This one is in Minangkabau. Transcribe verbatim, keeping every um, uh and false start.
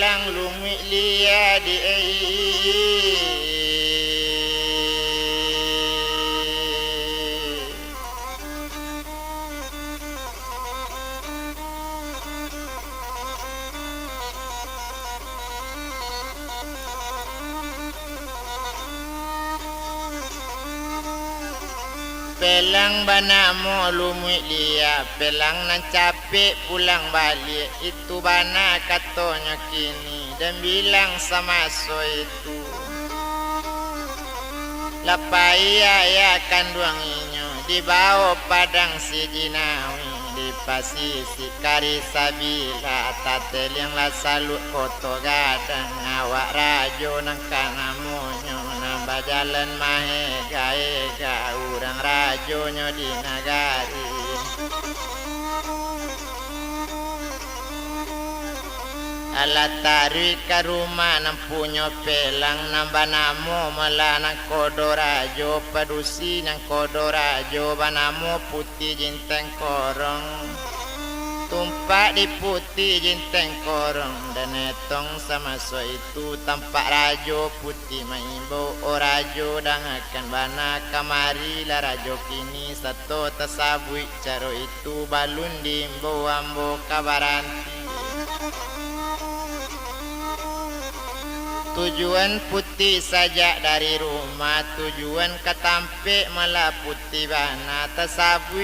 Pelang lumuik lia di ai. Pelang banamo lumuik lia, pelang nan capek pulang baliak, itu bana katonyo kini, den bilang samaso itu. Lah pai ayah kanduang inyo, dibao padang Sijinawi, dipasisik kari sabila, tateliang lah saluak koto gadang, awak rajo nan ka namonyo, nan bajalan maega-ega, urang rajonyo di nagari. Alah taruih ka rumah nan punyo pelang, nan banamo Malah Nangkodo Rajo, padusi Nangkodo Rajo, banamo Puti Jinteng Korong. Tumpak di Puti Jinteng Korong, dan etong samaso itu tampak Rajo Puti maimbau, "O Rajo, dangakan bana, kamari lah Rajo kini, sato tasabuik caro itu, balun diimbau ambo ka baranti." Tujuan Puti sajak dari rumah, tujuan ka tampek Malah Puti bana, tasabuik